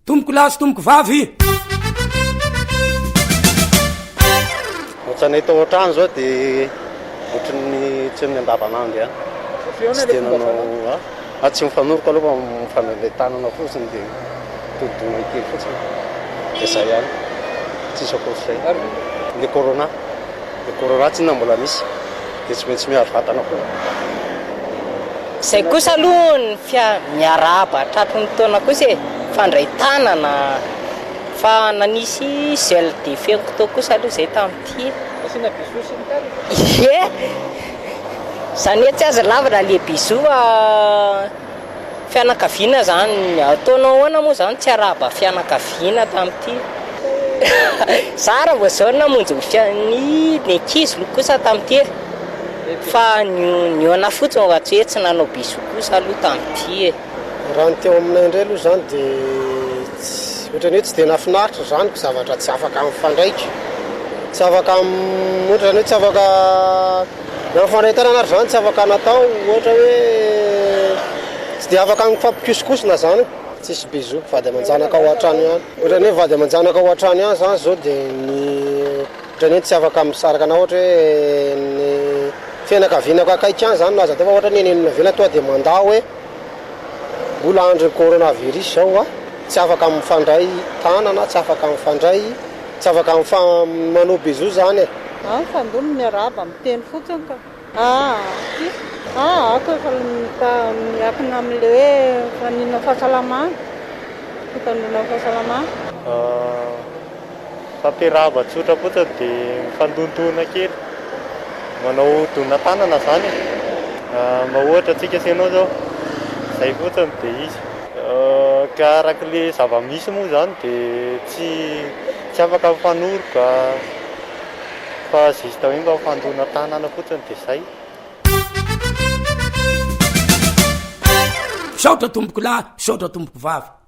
Tompoko lahy sy tompoko vavy. Ohatranay tao an-trano izao dia ohatran'ny tsy amin'ny andavanandro ihany. Tsy dia nanao ah, tsy mifanoroka aloha fa mifandraindray tanana fotsiny dia mitodidona kely fotsiny. Dia izay ihany. Tsisy ankoatr'izay. Le corona. Le corona tsinona mbola misy dia tsy maintsy miaro vatana foana. Zay kosa aloha ny fia miarahaba tratry ny taona kosa e, fandray tanana fa nanisy gel defenko tao kosa aloha zay tamin'ity e. Nasiana bisous sy ny tariny? Ie, zany hoe tsy azo lavina le bisous fa Fianakaviana zany, ataonao ahoana moa zany tsy arahaba fianakaviana tamin'ity? Za raha vao zao namonjy ny fia- ny ny ankizy aloha kosa tamin'ity e, fa nihaona fotsiny fa tsy hoe tsy nanao bisous kosa aloha tamin'ity e. Raha ny teo aminay indray aloha izany dia tsy, ohatran'ny hoe tsy dia nahafinaritra izany ko zavatra tsy afaka mifandraika, tsy afaka ohatran'ny hoe tsy afaka. Na mifandray tanana ary zany tsy afaka natao ohatra hoe tsy dia afaka mifampikosikosina zany, tsisy bisous, vady aman-janaka ao an-trano ihany. Ohatran'ny hoe vady aman-janaka ao an-trano ihany zany zao dia ny ohatran'ny hoe tsy afaka misaraka na ohatra hoe ny fianakavianako akaiky ihany zany no azo atao fa ohatra hoe ny eny ivelany tonga dia mandà hoe mbola andron'ny coronavirus zao a, tsy afaka mifandray tanana, tsy afaka mifandray. Tsy afaka manao bisous zany e. Aa mifandoa no miarahaba miteny fotsiny ka. Aa ty aa ako efa miankina amin'ilay hoe faninona fahasalamana, fitandroana ny fahasalamana. Fampiarahaba tsotra fotsiny dia mifandondona kely, manao dona tanana zany e, mba ohatra antsika sy ianao zao, zay fotsiny dia izy. Ka araka le zava-misy moa zany dia tsy tsy afaka mifanoroka fa juste hoe mba mifandona tanana fotsiny dia zay. Misaotra tompoko lahy, misaotra tompoko vavy.